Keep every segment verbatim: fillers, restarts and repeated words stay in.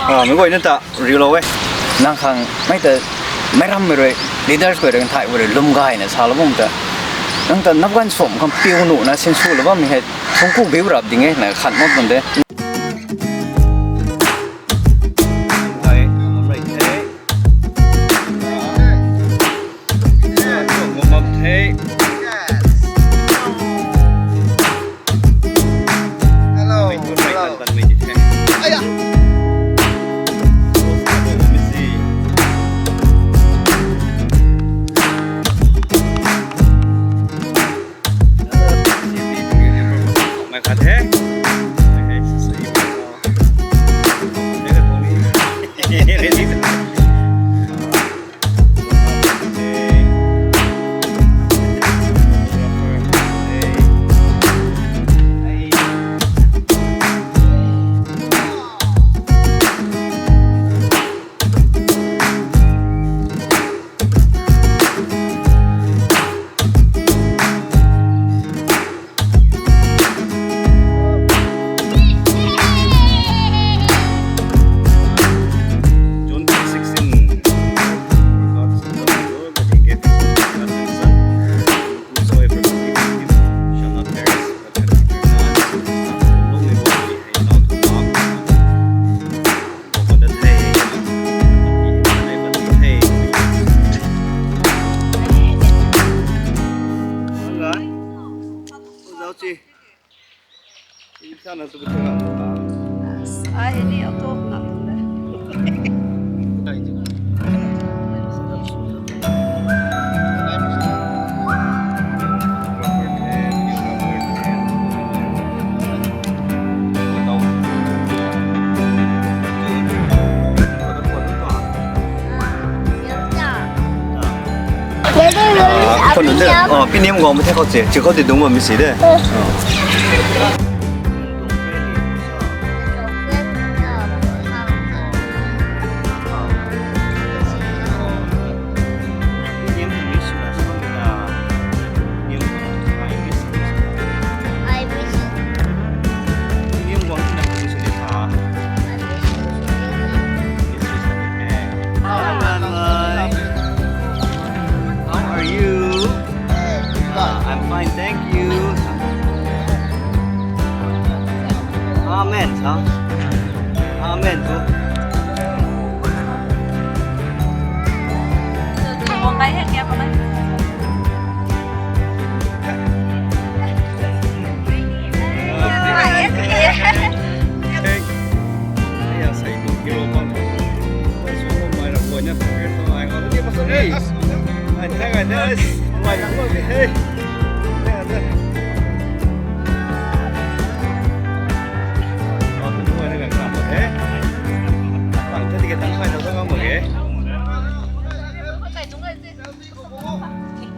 Ah, mei guayna ta riulou e. Nang khang mei ta, meic rammei rui, leaders guay rui, nthai guay rui lwm gayna salou bam ta. Nang ta nap ganv suam khang piu nuhna sinsw lou bammei hei, thungc ku biu rap ding e, na khat mak bam de. Hello. Hello. John three sixteen. Whosoever believes in him shall not perish, but have eternal life. Khou nunc de, oh, piniam guang mei the khou che, chiu khou ti dungc bam mei si de. How are you? I'm fine, thank you. Amen, huh? Amen, huh?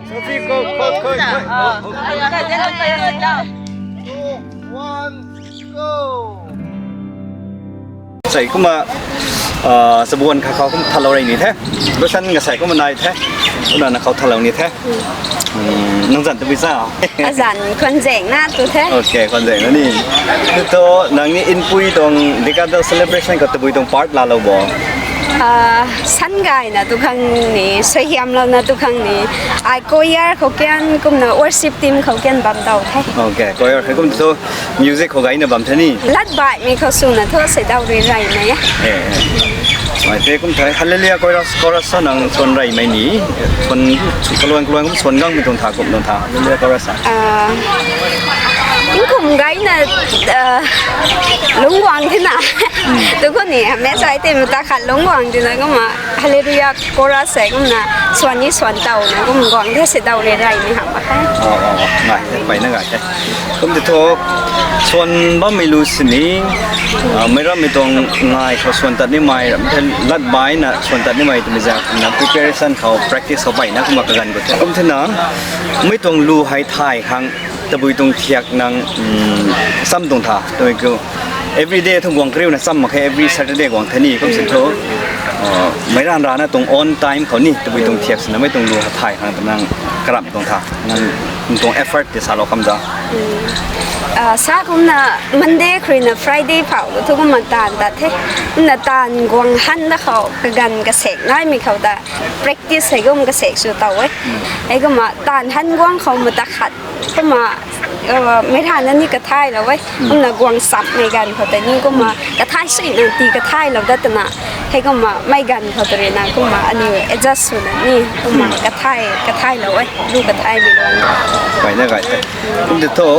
Selfie, go, go, go, go. Sei kumna, ah, chabuan kha khou kum thalou rei ni the. Basan nga sei kumna nai the. Kumna na khou thalou ni the. Hmm, nang zanc tabui sa? Azanc Khwanzaengna tu the. Okay, Khwanzaengna ni. Tu tu nang ni Inpui tuang Decadal celebration khou tabui tuang part laalou bo? Ah, san gayna tu khang ni, suaihiamlouna tu khang ni. Ai choir khou kian kumna worship team khou kian bam tau the. Okay, choir khou kum tu music khou gayna bam the ni. Lat baihmei khou swna thu seidaw rui reymei e. Eh, eh. Mai the kum the Hallelujah chorus, chorus sa nang swan reymei ni. Swan, kaluan kaluan kum swan gangmei tuang tha kum tuang tha. Hallelujah chorus sa. Ah, tingkum gayna, ah, lungc guang thena. Tu khou ni, mei sai te mata khat lungc guang thena kumna Hallelujah chorus sei kumna swan ni swan tau na kum guang the seidaw rui reymei ham mak khe. Oh, oh, oh. Ngai the, pai na ngai the. Kum ti thu, swan bammei lu sini, ah, meic rammei tuang ngai khou swan tat nimei, ram the lat baihna swan tat nimei twmei zak na preparation khou, practice khou baihna kumna kaganv khou the. Kum thena, mei tuang lu hei thay khang, tabui tuang thiak nang, mm, cham tuang tha. Tabui khou, every day thu guang kariuna cham mak khe, every Saturday guang the ni, kum si thu, ah, meic ranv rana tuang on time khou ni, tabui tuang thiak swna mei tuang lu hei thay khang ta nang karamh tuang tha. Nang Tuang effort tei salou kham za. Ah, sa kumna Monday khou rui na Friday phou thu kumna taanv tat the. Kumna taanv guang han da khou kaganv kasek naimei khou ta practice hei kum kasek sw taw e. Hei kumna taanv han guang khou mata khat kumna, uh, mei rana ni kathaylou e. Kumna guang chammei ganv khou tei ni kumna kathay suina ti kathaylou dat twna. Hei kumna mei ganv khou tei rui na kumna aniu adjust swna ni kumna kathay, kathaylou e. Lu kathaymei luan. Pai na gay the. Kum de thu,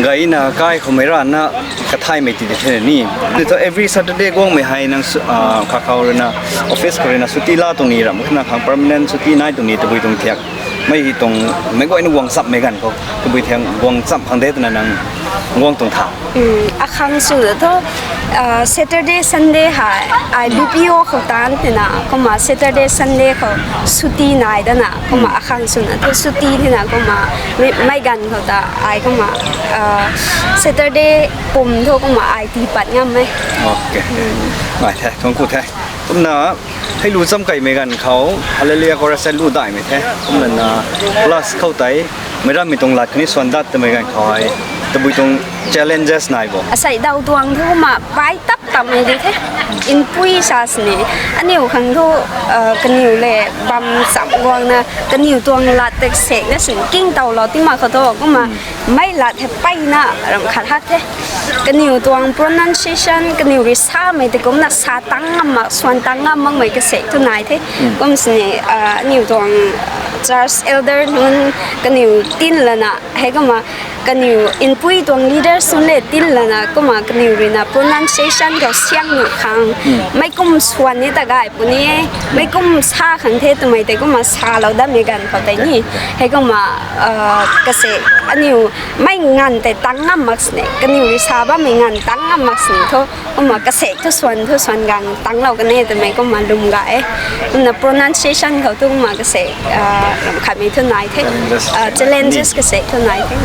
gayna kai khou mei rana kathaymei ti de the ni. De thu every Saturday guangmei hei nang su-, ah, kha khou rui na, office khou rui na suti la tuang ni ram, na khang permanent suti nai tuang ni tabui tuang thiak. Mei hi tuang, mei guayna guang chammei ganv khou tabui thiak guang cham khang de twna nang guang tuang tha. Akhang swna thu, ah, Saturday, Sunday hei, ai B P O khou taanv tina, kumna Saturday, Sunday khou suti nai dana, kumna akhang swna thu suti tina, kumna mei, mei ganv khou ta, ai kumna, ah, Saturday pum thu kumna ai tii pat ngam e. Okay. Ngai the, thuanc ku the. Kumna, hei lu cham kaimei ganv khou, Hallelujah Chorus hei lu daihmei the. Kumna na, class khou tei, mei rammei tuang lat kani swan dat twmei ganv khou hei, tabui tuang challenges nai bo. Asei daw tuang thu kumna bai tap tapmei di the. Npui sa sini. Aniu khang thu, ah, kaniw le bam cham guangna, kaniw tuang lat tek sekna sin king tawlou ti mak khou thu, kumna mei lat hei peyna ram khat hak the. Kaniw tuang pronunciation, kaniw rui samei tei kumna sa tang ngam mak, swan tang ngam makmei kasek thu nai the. Kum sini, ah, aniw tuang church elder nunc kaniw tin lana, hei kumna kaniw npui tuang leaders nunc le tin lana, kumna kaniw rui na pronunciation khou siang nuh khang, mei kum swan ni ta gay puni e, mei kum sa khang the twmei tei kumna salou datmei ganv khou tei ni. Hei kumna, ah, kasek aniu mei nganv tei tang ngam mak sini, kaniw rui sa bammei nganv tang ngam mak sini thu, kumna kasek thu swan, thu swan gang tanglou kan e twmei kumna lwm gay e. Kumna pronunciation khou thu kumna kasek, ah, ram khatmei thu nai the. Ah, challenges kasek thu nai the.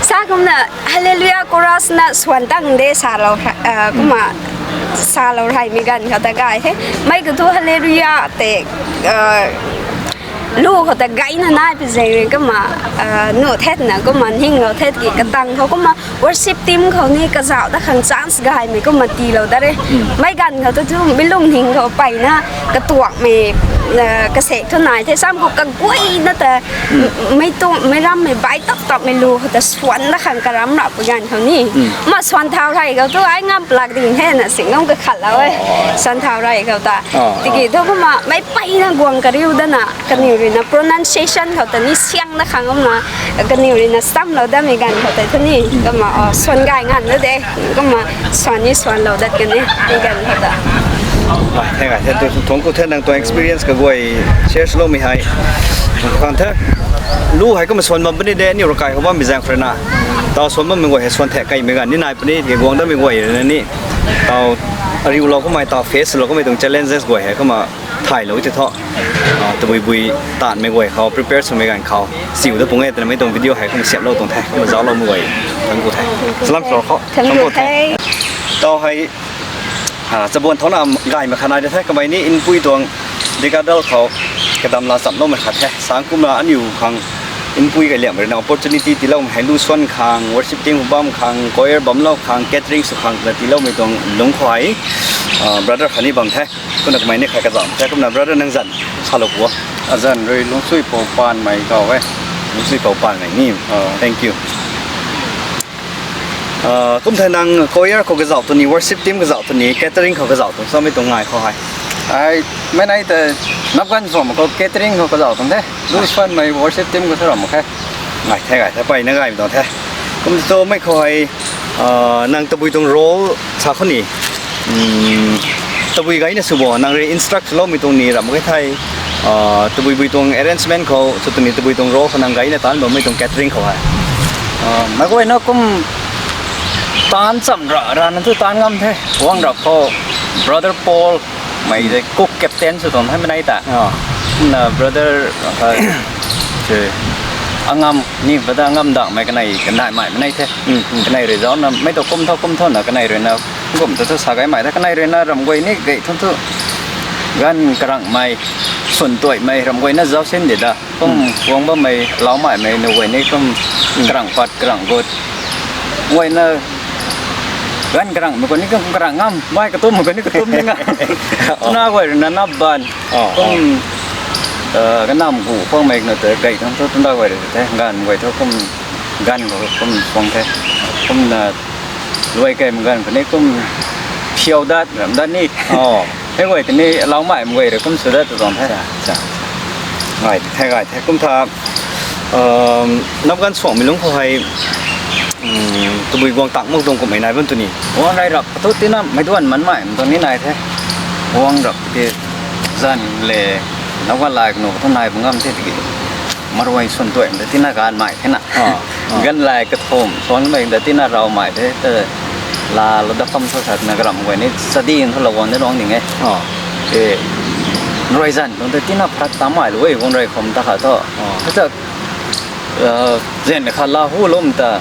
Sa kumna Hallelujah Chorus na swan tang de salou, ah, kumna salou reymei ganv khou ta gay the. Mei khou thu Hallelujah tei, ah, lu khou ta gayna nai pi zaeng rui kumna, ah, nuh thetna kumna nhinglou thet ki katang khou kumna worship team khou ni kazauh dat khang chance gaymei kumna tiilou dat re. Mei ganv khou tu thu mi lungning khou peyna katuakmei, ah, kasek thu nai the sam khou kaguayna ta, mei tu, mei rammei bai tap tapmei lu khou ta swan dat khang karam rap pu ganv khou ni. Kumna swan thau rey khou tu ai ngam plak ding hena sing ngam kakhatlou e. Swan thau rey khou ta. Tiki thu kumna mei peyna guang kariu dana, kaniw rui na pronunciation khou ta ni siang dat khang kumna, kaniw rui na samlou datmei ganv khou tei thu ni, kumna, ah, swan gay nganv na de, kumna swan ni swanlou dat kan e, mi ganv khou ta. Ai, the gay the, tu thuanc ku the nang tuang experience kaguay share swloumei hei. Khang the, lu hei kumna swan bam puni de, aniu ravkai khou bammei zaeng khou rui na. Taw swan bammei guay hei swan thek kaimei ganv ni nai puni, tiki guang datmei guay rui na ni. Taw ariulou kummei, taw face lou kummei tuang challenges guay hei kumna thaylou ti thu. Ah, tabui bui taanvmei guay khou, prepare swmei ganv khou, siu dat pung e twna mei tuang video hei kumna siamlou tuang the, kumna zaucloumei guay. Thuanc ku the. Salam khou khou. Thuanc ku the. Taw hei, ah, chabuan thauna gaymei khat nai de the, kamei ni npui tuang Decadal khou kadam la chamloumei khat the. Sang kumna aniu khang npui kaliammei rui na opportunity tiiloumei hei lu swan khang, worship team khou bam khang, choir bamlou khang, catering sw khang twna tiiloumei tuang lungc khou hei, ah, brother khatni bam the. Kumna kamei ni khat kazauh the, kumna brother nang zanc salou pu o. Azanc rui Lungchui Pou Paanmei kaw e. Lungchui Pou Paanmei ni. Thank you. Ah, kum thei nang choir khou kazauh tw ni, worship team kazauh tw ni, catering khou kazauh tw samei tuang ngai khou hei. Ai, mei nai ta napganv zuam khou catering khou kazauh tuang the. Lu swanmei worship team khou tharam mak khe. Ngai the, ngai the, peyna gaymei tuang the. Kum tu mei khou hei, ah, nang tabui tuang role sa khou ni, tabui gayna sw bo, nang rui instruct loumei tuang ni ram mak khe thei, ah, tabui bui tuang arrangement khou sw tw ni, tabui tuang role khou nang gayna taanv bammei tuang catering khou hei. Ah, meic guayna kum taanv cham ra, rana thu taanv ngam the. Guang rap khou brother Paul mei de cook captain sw tuang hei mei nai ta. Na brother, ah, angam ni brother Angam Dangmei kanei, kanei mei mei nai the. Kanei rui zauc na mei tu kum thu kum thu na kanei rui na kum tu thu sa gaymei the, kanei rui na ram guay ni gay thu thu ganv karangmei Swn tuaimei ram guayna zauc sin de da. Kum guang bammei, laumaimei nu guay ni kum karang pat, karang gut. Guayna ganv karang mei khou ni kum karang ngam, mai katum mei khou ni katum ni ngam. Tuna guay rui na nap ban. Kum, eh, kanam gu khwangmei na te gay thang thu tuna guay rui te, ganv guay thu kum, ganv khou kum suang the. Kumna luai kai mei ganv khou ni kum phiau dat, ram dat ni. Hei guay tini laumaimei guay rui kum sw dat tu tuang the. Gay the, gay the. Kum tha, um, nap ganv suangmei lungc khou hei, um, tabui guang tang mak tuang kummei nai bam tw ni. Guang rai rap thu tina mei duan man mai tuang ni nai the. Guang rap ti zan le, nap ganv lai kanu thu nai bam ngam the tiki. Maruai swn tuai de tina ganv mai the na. Ganv lai kathum suang mei de tina rau mai the, te la lo da kham thu sat na karam guay ni, study thu la guang de luang ding e. E, rui zan tuang de tina pharak tam mai lu e, guang rui khum ta kha thu. Kata, eh, zen kha la hu lum ta.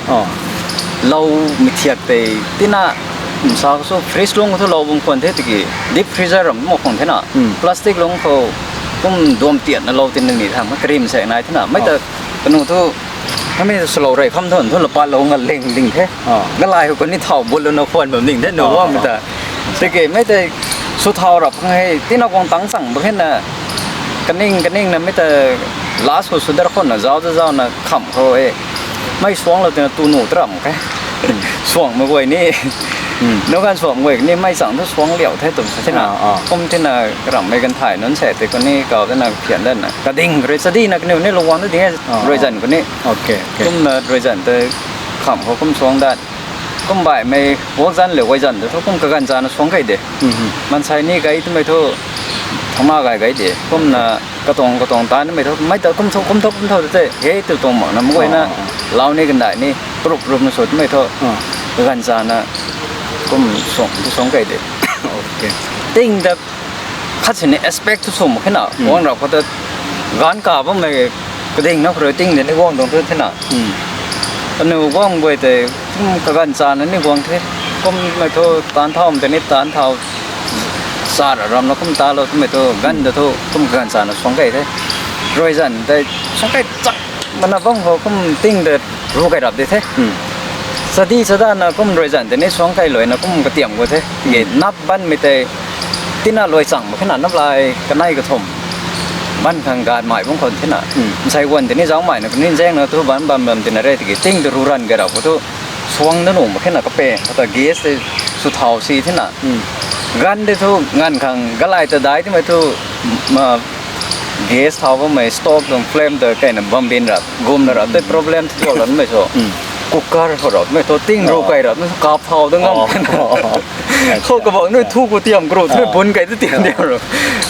Lou mi thiak tei tina, sa so fridge lung thu lou bam khwan the tiki, deep freezer ram mo khwan the na. Plastic lung khou kum duam tiat na lou tin ni tham, karim se nai the na. Mei ta kanu thu, kami swlou rei kham thon thu lapa lou nga ling ding the. Nga lai hu kani thau bul lou na khwan bam ding the, nu guang mei ta. Tiki mei tei sw thau rap khang hei, tina guang tang chang bam khe na, kaning, kaning na mei ta last khou sw dar khon na zau, zau, zau na kham khou e. Mei suang lou tina tu nu ta ram khe. Suang mei guay ni. Nu ganv suang guay ni mei chang thu suang liau the tum sa the na. Kum tina karam mei ganv thai nunc se tei kani kau de na phian de na. Kading rui study na kaniw ni lou guang de ding e, rui zan kani. Kumna rui zan tei kham khou kum suang dat. Kum baihmei guak zan le guay zan de thu kum kaganv chana suang kai de. Mansei ni gay twmei thu thangna gay gay de. Kumna katuang, katuang tanmei thu, mei ta kum thu, kum thu, kum thu te, hei tu tuang mak na, mei guayna, lau ni gandai ni, group, group na sw twmei thu, kaganv chana, kum suang, tu suang kai de. Ting ta, khat sini expect thu sw mak khe na, guang rap khou ta, ganv ka bammei, kading na khou rui ting de ni guang tuang thu the na. Aniu guang guay tei, kum kaganv chana ni guang the, kummei thu, taanc thaumei tei ni taanc thau, sa ra ram na kum ta lou twmei thu, ganv ta thu, kum kaganv chana suang kai the. Rui zan tei, suang kai chak, mana bam khou kum ting de ru kai rap de the. Sadi sadana kum rui zan tei ni suang kai luai na kum katiam gu the. Nap banmei tei, tina luai chang mak khe na nap lai, kanei kathum. Ban khang gat mai bam khou the na. Nsei guan tei ni zauc mai na, kani zaeng na thu ban bam bam tina re tiki, ting de ru ran kai rap khou thu, suang da nuh mak khe na kape, kata gas tei sw thau si the na. Ganv de thu, nganv khang, galai ta dai twmei thu, gas thau bammei stove tuang flame ta kaina bam bin rap, gum na rap, tei problem thu tuak lanmei so. Cooker khou rap, mei thu ting ru kai rap, mei thu kap thau da ngam. Khou kabak nui thu khou tiam kru, thu bun kai tu tiam diam ru.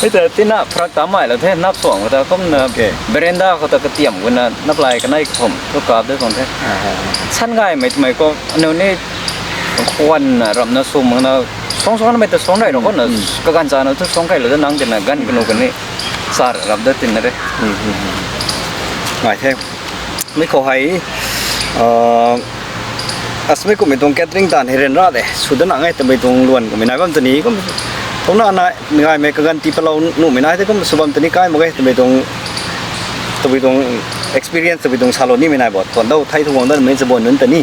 Hei ta tina pharak ta mai lou the, nap suang khou ta kumna veranda khou ta katiam guna, nap lai kanei kathum, thu kap de tuang the. San gaymei twmei khou, aniu ni khwan na, ram na, sw mak na, suang suang na mei ta suang rai rap khou na, kaganv chana thu suang kai lou da nang tina, ganv kanu kani, sa rap da tina re. Ngai the. Mei khou hei, asmei kummei tuang catering taanv hei ryanra de, sw da nang e twmei tuang luan kummei nai bam tw ni, kum, thuna na, ngaimei kaganv tii palou nuhmei nai the, kum sw bam tw ni kai mak ge twmei tuang, tabui tuang experience, tabui tuang salou nimei nai bo, tuan dau thei thu guang datmei chabuan nunc ta ni.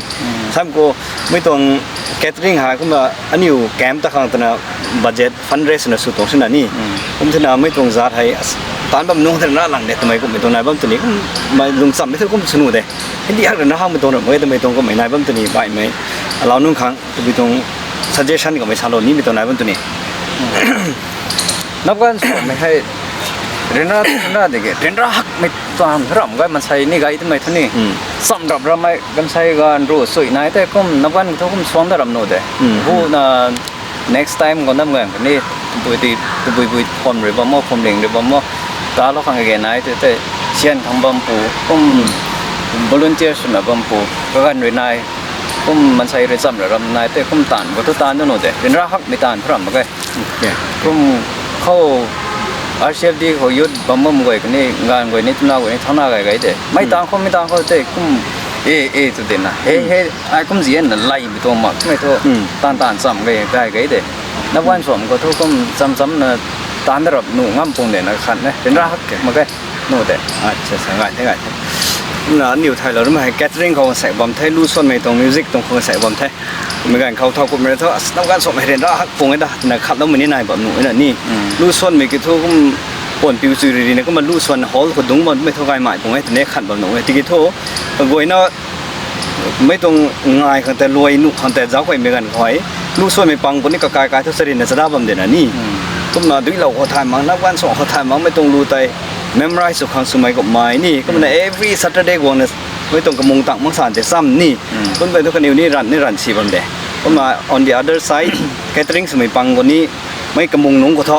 Sam khou, mei tuang catering hei kumna aniu camp ta khang twna budget fundraise na sw tuang sina ni. Kum thina mei tuang zat hei taanc bam nung thina lang de twmei kummei tuang nai bam tw ni, kum mei lungchammei thu kum sw nu de. Hindi hak rana hangmei tuang ramh e twmei tuang kummei nai bam tw ni, baihmei alau nunc khang tabui tuang suggestion kamei salou nimei tuang nai bam tw ni. Nap ganv suangmei hei ryanra, ryanra de ge, ryanra hakmei taanv ramh gay, mansei ni gay twmei thu ni. Cham rap rammei, gansei ganv ru sui nai tei kum nap ganv thu kum suang da ram nu de. Hu na next time khou nam ngang kani, tabui di, tabui bui phom rui bam o, phomling rui bam o, talou khang ge nai tei tei, sian khang bam pu, kum volunteer swna bam pu, kaganv rui nai, kum mansei rui cham ra ram nai tei kum taanv khou thu taanv da nu de, ryanra hakmei taanv thu ram mak ge. Kum khou R C F D khou youth bam bam guay kani, ganv guay ni, twna guay ni, thangna gay gay de. Mei taanv khou, mei taanv khou tei kum, e, e, tw de na. He, he, ai kum zi na laimei tuang mak, mei thu, taanv taanv cham gay, gay gay de. Nap ganv suang khou thu kum cham cham na, Tan da rap nu ngam pung de na khat ne. Rin ra hak ke mak ke. Nu de. Acha sa ngai the ngai the. Na niw thai lo ram hai catering khou sa bam the, lu suanmei tuang music tuang khou sa bam the. Mei ganv khou thau kummei thu as nam ganv suanmei rin ra hak pung e da na khat lo mei ni nai bam nu na ni. Lu suanmei ki thu kum pon piu chui ri ri na kumna lu suan hall khou dung bam mei thu gay mai pung e tine khat bam nu e. Tiki thu guayna mei tuang ngai khang tei luai nu khang tei zauc kuaimei ganv khou hei lu suanmei pang puni kakai kai thu charin na chada bam de na ni. Kumna dui lou khou thay mang, nap ganv suan khou thay mang mei tuang lu tei memorize sw khang swmei kummei ni. Kumna every Saturday guang na mei tuang kamung tang mang san tei cham ni. Kum tei thu kaniw ni ran ni ran si bam de. Kumna on the other side, catering swmei pang khou ni mei kamung nungc khou thu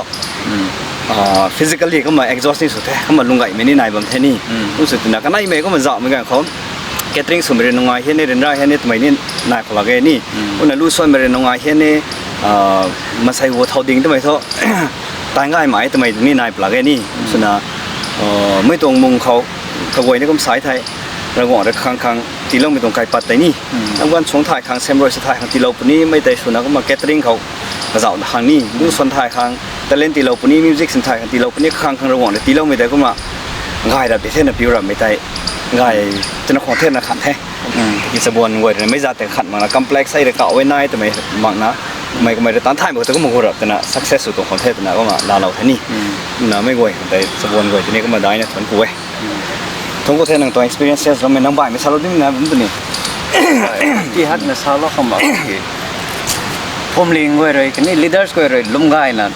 ah, physically kumna exhaust ni sw the, kumna lunggaymei ni nai bam the ni. Kum sw twna kaneimei kumna zauhmei ganv khou catering swmei ri nungai hian ni, rin ra hian ni twmei ni nai khou lak e ni. Kumna lu suanmei ri nungai hian ni, ah, masei hu thau ding twmei thu tan gay mai twmei ni nai pla ge ni. Swna, ah, mei tuang mung khou kaguay ni kum sai thei, Ravguangc rui khang khang tiiloumei tuang kaipat tei ni. Nap ganv suang thay khang, semrui sw thay khang tiilou puni mei tei swna kumna catering khou kazauh da khang ni. Lu suan thay khang, talent tiilou puni, music sin thay khang tiilou puni, khang khang Ravguangc rui tiiloumei tei kumna gay rap di thena piu rapmei tei gay twna khang thena khan the. Ki chabuan guay rui mei zat tei khat makna complex hei rui kauh e nai twmei makna, mei kumei rui tan thaymei khou tei kumna gu rap twna success sw tuang khang the twna kumna laalou the ni. Na mei guay khang tei chabuan guay tini kumna daina thuanc ku e. Thuanc ku the nang tuang experiences rammei nang baihmei salou ding na bum tw ni. Ti hatna salou kham mak ki. Phwamling guay rui khatni leaders guay rui lwm gayna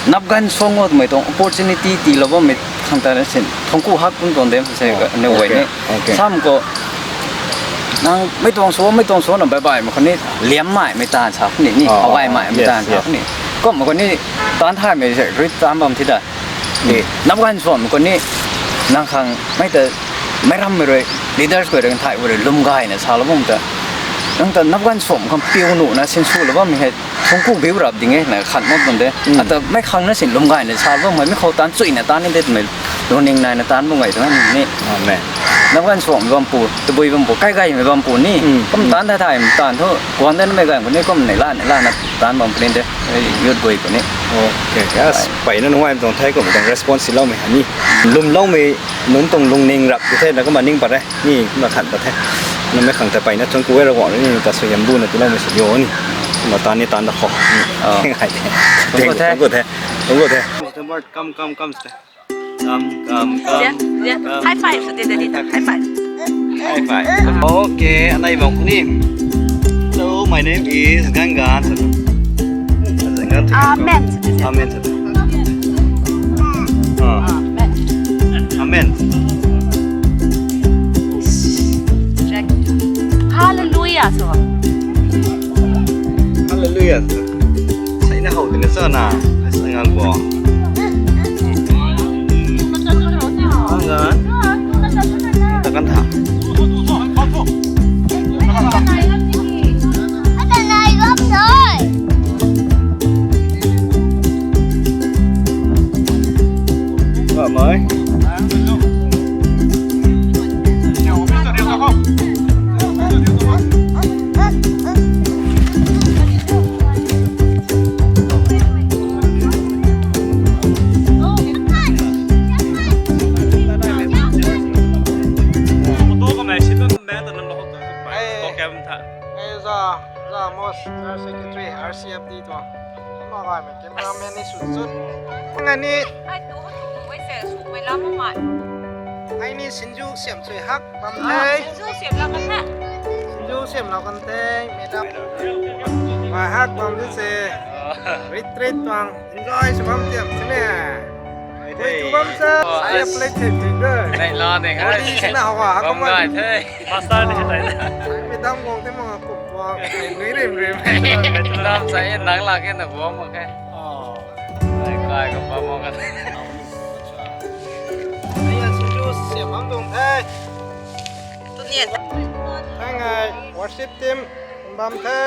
nap ganv suang o twmei tuang opportunity tiilou bammei khang ta na sin thuanc ku hak kum tuang dem se ne guay ni. Sam khou nang mei tuang sw, mei tuang sw na bai baihmei khou ni liammaimei taanv sa khou ni ni, hawgaymei taanv sa khou ni. Kumna khou ni taanv thaymei se rui taanv bam thi da. Nap ganv suam khou ni nang khang mei ta mei rammei rui leaders guay rui thay guay rui lwm gayna salou bam ta. Nang ta nap ganv suam khang piu nuhna sinswlou bammei hei thuanc ku biu rap ding e na khat mak bam de. Ata mei khang na sin lwm gayna salou bammei mei khou taanv chuina taanv ni de twmei lungning naina taanv bam gay twna ni. Nap ganv suam bam pu, tabui bam pu, kai gaymei bam pu ni. Kum taanv thay thay taanv thu guang danmei ganv khou ni kum nei la nei lana taanv bam puni de. Youth guay khou ni. Mpeyna nunc ai tuang thei kumna tuang response tiiloumei ni. Lwmloumei nunc tuang lungning rap di thena kumna ning pat e. Ni kumna khat pat the. Namei khang ta mpeyna thuanc ku e Ravguangc rui ni ta suaihiam buna tiiloumei sw dio ni. Kumna taanv ni taanv da khou. Thuanc ku the. Thuanc ku the. Come, come, come. Come, come, come. High five sw de, de, de, high five. High five. Okay, anei bam khou ni. Hello, my name is Gangan. Amen. Amen. Ah. Amen. Hallelujah sw. Hallelujah. Seina how tina chana. Ngan bo. Ngan. Ta kan tha. Ba mai. Ei, za, za, Amos, General Secretary, R C F D tuang. Ama gaymei cameraman ni sw chun. Ngani. Ai tu, tu, wei se, sw, wei lam mai. Ai ni sinju siam chui hak bam the. Sinju siam lam kan the. Sinju siam lam kan the, madam. Mai hak bam di se. Retreat tuang. Enjoy sw bam tiam sini. Koi tu bam sa. Saya play thei thei de. Nei la nei hai. Odi sina hawa hak bam ngai the. Master ni thei. Madam gong te manga kum tuang. Nui rim rim. Madam sa ye nang la ke na bom ke. Oh. Nei kai ko bam ke. Ai ya sinju siam bam tuang the. Tunian. Hai ngai worship team bam the.